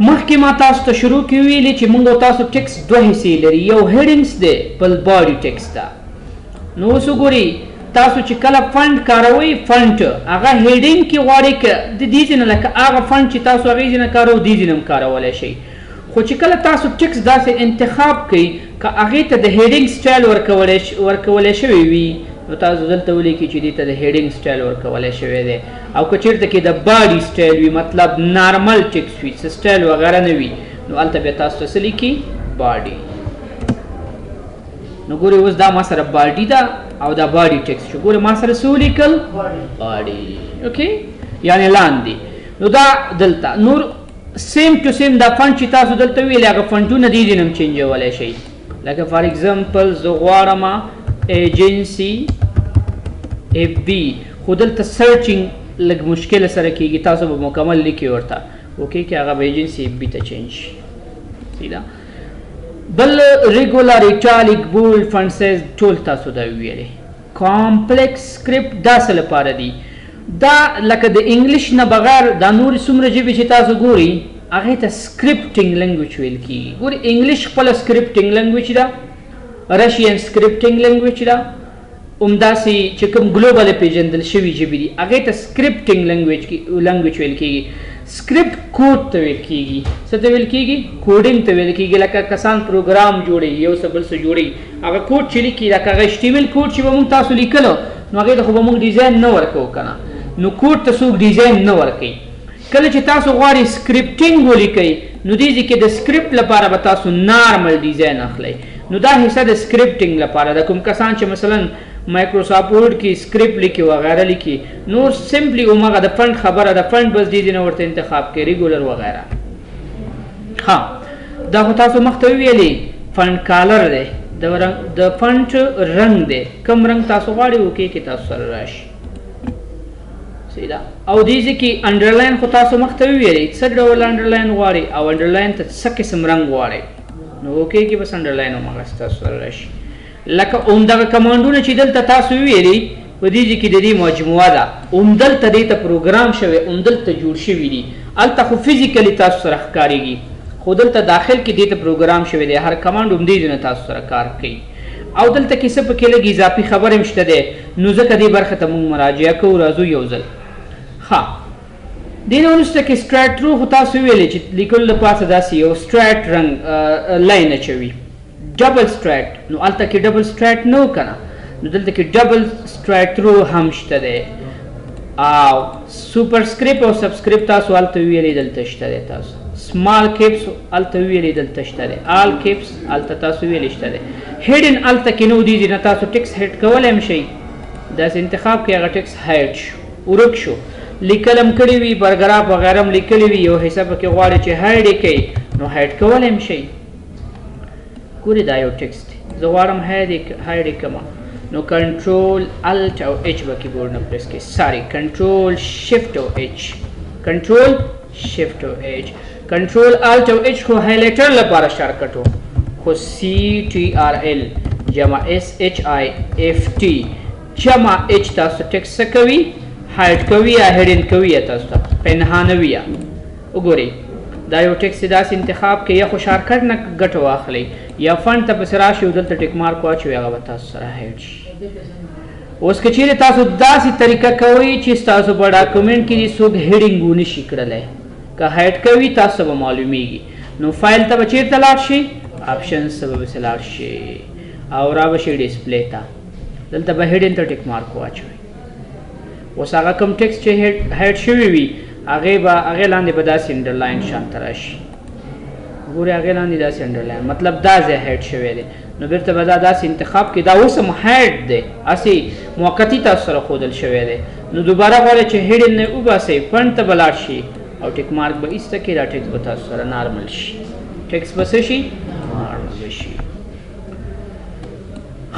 مخکې ما تاسو ته شروع کې ویلي چې موږ او تاسو ټیکس دوه حصې لري، یو headings دی بل body text ده. نو اوس وګورئ تاسو چې کله font کاروئ، font هغه heading کې غواړئ که د دې ځای نه لکه هغه font چې تاسو هغې ځای نه کاروئ دې ځای نه هم کارولی شئ. خو چې کله تاسو ټیکس داسې انتخاب کړئ که هغې ته د heading style ورکولی شوی وي، نو تاسو دلته ولیکئ چې دې ته د heading style ورکولی شوی دی. او که چېرته کې د body style وي، مطلب normal text وي، څه سټایل وغیره نه وي، نو هلته بیا تاسو ته څه لیکي؟ body. نو ګورئ اوس دا ما سره body ده او دا body text شو. ګورئ ما سره څه ولیکل؟ body. okay، یعنې لاندې. نو دا دلته نور same to same دا font چې تاسو دلته ویلې هغه font ونه دې ځای نه هم change ولی شئ. لکه for example زه غواړم agency FB، خو دلته searching لږ مشکل سره کیږي، تاسو به مکمل لیکي ورته okay کې هغه به agency FB ته change شي. صحیح ده؟ بل regular، italic، bold، font size ټول تاسو دا ویلې. complex script دا څه لپاره دي؟ دا لکه د English نه بغیر دا نورې څومره ژبې چې تاسو ګورئ هغې ته scripting language ویل کیږي. ګورئ English خپله scripting language ده، Russian scripting language ده، همداسې چې کوم global پیژندل شوي ژبې دي هغې ته scripting language ویل کیږي. script code ته ویل کیږي. څه ته ویل کیږي؟ coding ته ویل کیږي. لکه کسان پروګرام جوړوي، یو څه بل څه جوړوي، هغه کوډ چې لیکي، لکه هغه HTML code چې به موږ تاسو لیکلو نو هغې ته خو به موږ design نه ورکوو که نه، نو کوډ ته څوک design نه ورکوي. کله چې تاسو غواړئ scripting ولیکئ نو دې ځای کې د سکرپټ لپاره به تاسو normal design اخلئ. نو دا حصه د scripting لپاره ده. کوم کسان چې مثلا Microsoft Word کې سکرپټ لیکي وغیره لیکي، نور simply هماغه د font خبره ده، font بس دې ځای نه ورته انتخاب کړئ، regular وغیره. ښه، دا خو تاسو مخته وویلې font color دی، د font رنګ دی، کوم رنګ تاسو غواړئ okay کې تاسو سره راشي. صحیح ده؟ او دې ځای کې underline خو تاسو مخته وویلې څه ډول underline غواړئ او underline ته څه قسم رنګ غواړئ، نو okay کې بس underline هماغه ستاسو سره راشي. لکه همدغه command ونه چې دلته تاسو وویلې په دې ځای کې د دې مجموعه ده، همدلته دې ته پروګرام شوی، همدلته جوړ شوي دي. هلته خو physically تاسو سره ښکارېږي، خو دلته داخل کې دې ته پروګرام شوی دی، هر command همدې ځای نه تاسو سره کار کوي. او دلته کې څه پکې لږ اضافي خبرې هم شته دی، نو ځکه دې برخې ته موږ مراجعه کوو. راځو یو ځل. ښه، دې نه وروسته کې strikethrough خو تاسو ویلې چې لیکلو لپاره داسې یو straight رنګ line اچوي، double strike. نو هلته کې double strike نه و که نه، نو دلته کې double strikethrough هم شته دی. او superscript او subscript تاسو هلته ویلې دلته شته دی. تاسو small caps هلته ویلې دلته شته دی، all caps هلته تاسو ویلې شته دی. hidden هلته کې نه و، دې ځای نه تاسو text hide کولی هم شئ، داسې انتخاب کړئ هغه text hide شو، ورک شو. لیکل هم کړي وي، پاراګراف وغیره هم لیکلي وي، یو حصه پکې غواړئ چې hide یې کړئ نو hide کولی هم شئ. ګورئ دا یو text دی، زه غواړم hide یې کړم، نو control alt او H به کیبورډ نه پریس کړئ، sorry control shift او H، control shift او H، control alt او H خو highlighter لپاره shortcut و، خو CTRL جمع SHIFT جمع H تاسو ټیکس څه کوي؟ hide کوي یا hidden کوي، یا تاسو ته پنهانوي. وګورئ دا یو ټیکس داسې انتخاب کړئ، یا خو shortcut نه ګټه واخلئ یا font ته پسې راشئ او دلته tick mark واچوئ، هغه به تاسو سره hide شي. اوس که چیرې تاسو داسې طریقه کوئ چې ستاسو په document کې دې څوک heading ونه شي کړلی، که hide کوي تاسو به معلومیږي، نو فایل ته به چیرته لاړ شئ؟ options ته به پسې لاړ شئ او را به شئ display ته، دلته به hidden ته tick mark واچوئ. اوس هغه کوم ټیکس چې hide شوی وي هغې به هغې لاندې به داسې underline شان ته راشي. ګورئ هغې لاندې داسې underline، مطلب دا ځای hide شوی دی، نو بیرته به دا داسې انتخاب کړي. دا اوس هم hide دی، هسې موقتي تاسو سره ښودل شوی دی. نو دوباره غواړئ چې hidden نه وباسئ، font ته به لاړ شي او tick mark به ایسته کړي، دا ټیکس به تاسو سره normal شي. ټیکس به څه شي؟ normal شي.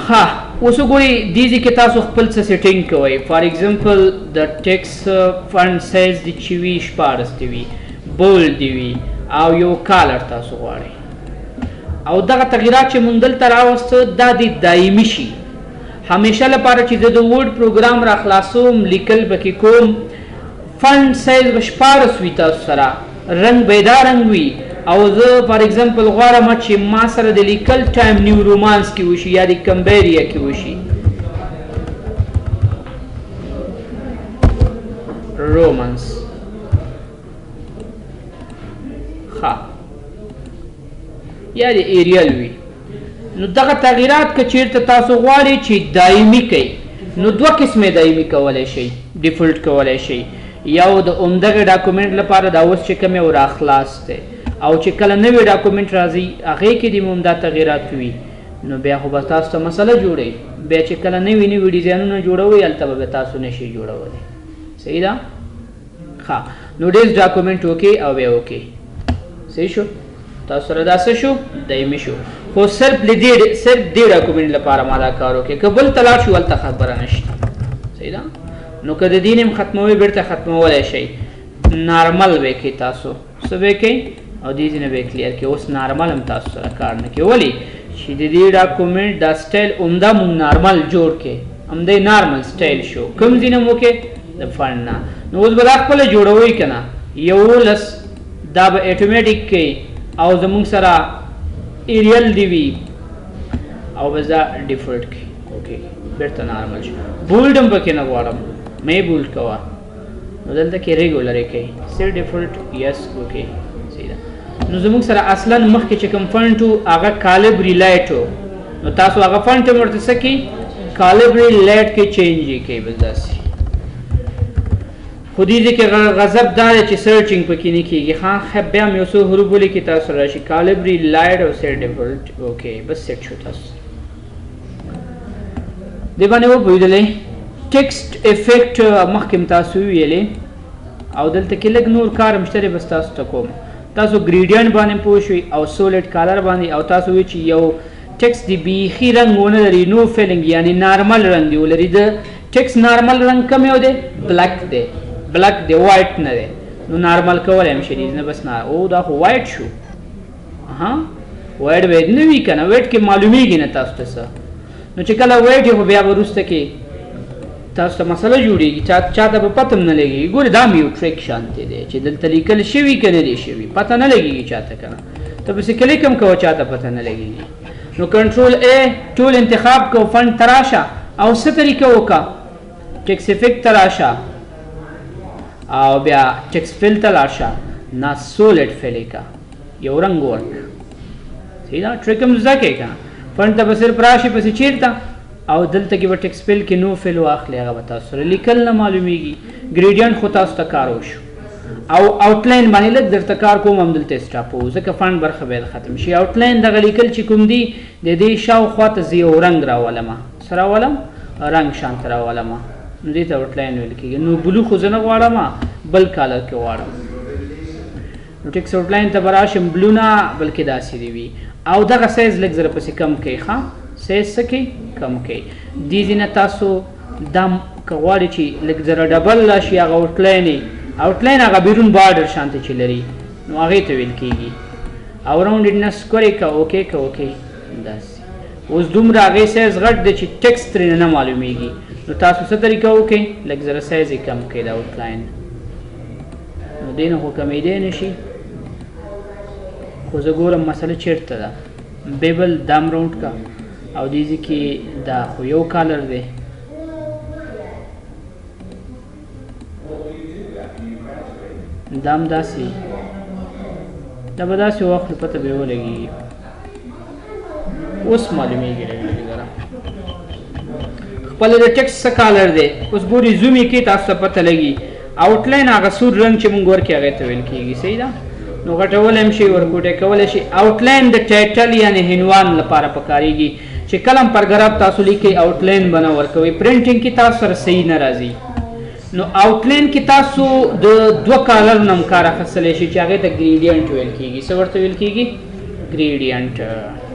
ها اوس وګورئ دې ځای کې تاسو خپل څه setting کوئ. for example د text font size دې چې وي 16 دی وي، bold دی وي، او یو color تاسو غواړئ، او دغه تغیرات چې مونږ دلته راوسته دا دې دایمي شي همیشه لپاره. چې زه د Word پروګرام را خلاصوم، لیکل پکې کوم، font size به 16 وي، تاسو سره رنګ به دا رنګ وي، او زه for example غواړم چې ما سره د لیکل Times New Romans کې وشي یا د Cambria کې وشي، Romans ښه یا د Arial وي. نو دغه تغیرات که چیرته تاسو غواړئ چې دایمي کړئ، نو دوه قسمه دایمي کولی شئ، default کولی شئ. یو د همدغه document لپاره دا اوس چې کوم یو راخلاص دی، او چې کله نوی document راځي هغې کې دې هم دا تغیرات وي، نو بیا خو به تاسو ته مسله جوړوي. بیا چې کله نوي نوي ډیزاینونه جوړوئ هلته به بیا تاسو نشئ جوړولی. صحیح ده؟ ښه، نو this document okay او بیا okay. صحیح شو؟ تاسو سره دا څه شو؟ دایمي شو. خو صرف له دې صرف دې document لپاره ما دا کار وکړ، که بل ته لاړ شو هلته خبره نشته. صحیح ده؟ نو که د دې نه هم ختموئ بېرته ختمولی شئ، normal به یې کړئ، تاسو څه به یې کړئ او دې ځای نه به یې clear کړئ. اوس normal هم تاسو سره کار نه کوي، ولې چې د دې document دا سټایل عمده مونږ normal جوړ کړي، همدی normal style شو. کوم ځای نه مو وکړي؟ د font نه. نو اوس به دا خپله جوړوئ که نه، 11 دا به اتوماتیک کوي او زمونږ سره Arial دی وي او بس دا default کوي. okay بیرته normal شو. bold هم پکې نه غواړم، مې bold کوه، نو دلته کې regular یې کوي، set default yes okay. صحیح ده. نو زموږ سره اصلا مخکې چې کوم font و هغه Calibri Light و، نو تاسو هغه font هم ورته څه کړئ؟ Calibri Light کې change یې کوي بس داسې. خو دې ځای کې غضب دا دی چې searching پکې نه کېږي. ښه بیا هم یو څو حروف ولیکئ تاسو راشي Calibri Light او set default okay بس set شو. تاسو دې باندې وپوهېدلئ. text effect مخکې هم تاسو وویلې، او دلته کې لږ نور کار هم شته دی، بس تاسو ته کوم. تاسو gradient باندې پوه شئ او solid color باندې، او تاسو وایئ چې یو ټیکس دی بیخي رنګ ونه لري، no filling یعنی normal رنګ دی ولري. د text normal رنګ کوم یو دی؟ black دی، black دی، white نه دی، نو normal کولی هم شي نه بس نه. او دا خو white شو، ها white باید نه وي که نه، white کې معلومیږي نه تاسو ته څه. نو چې کله white یې خو بیا به وروسته کې تاسو ته مسله جوړیږي، چاته به پته هم نه لګېږي. ګورې دا هم یو trick شانتې دی چې دلته لیکل شوي که نه دی شوي پته نه لګېږي چاته، که نه ته پسې کلیک هم کوه چاته پته نه لګېږي. نو control A ټول انتخاب کو، font ته راشه او څه طریقه وکړه، text effect ته راشه او بیا text fill ته لاړ شه، نه solid fill یې که، یو رنګ ورکړه. صحیح ده؟ trick هم زده کړې که نه. font ته به صرف راشې پسې چېرته او دلته کې به text fill کې no fill واخلې، هغه به تاسو سره لیکل نه معلومیږي. gradient خو تاسو ته کار وشو، او outline باندې لږ درته کار کوم هم دلته stop وو، ځکه font برخه باید ختم شي. outline دغه لیکل چې کوم دي د دې شاوخوا ته زه یو رنګ راولم، څه راولم؟ رنګ شان ته راولم. نو دې ته outline ویل کېږي. نو blue خو زه نه غواړم، بل color کې غواړم. نو text outline ته به راشم، blue نه بلکې داسې دی وي. او دغه سایز لږ زره پسې کم کړئ. ښه سایز څه کړئ؟ کم کړئ. دې ځای نه تاسو دا که غواړئ چې لږ زره double راشي هغه outline یې، outline هغه بیرون border شانته چې لري نو هغې ته ویل کېږي. او roundness square که okay که okay داسې. اوس دومره هغې سایز غټ دی چې text ترېنه نه معلومیږي. نو تاسو څه طریقه وکړئ؟ لږ زره سایز یې کم کړئ د outline. نو دې نه خو کمېدی نه شي، خو زه ګورم مسله چېرته ده. bevel دام round کا او دې ځای کې دا خو یو color دی. دام داسې دا به داسې واخلو، پته به یې ولګېږي. اوس معلومېږي لږ لږ ذره. خپل د text څه color دی اوس ګوري، zoom یې کړئ تاسو ته پته لګي. outline هغه سور رنګ چې مونږ ورکړي هغې ته ویل کېږي. صحیح ده؟ نو غټولی هم شي، ورکوټی کولی شي. outline د title یعنې عنوان لپاره پکارېږي چې کله هم paragraph تاسو لیکئ outline به نه ورکوئ، printing کې تاسو سره صحیح نه راځي. نو outline کې تاسو د دوه color نه هم کار اخیستلی شئ چې هغې ته gradient ویل کېږي. څه ورته ویل کېږي؟ gradient.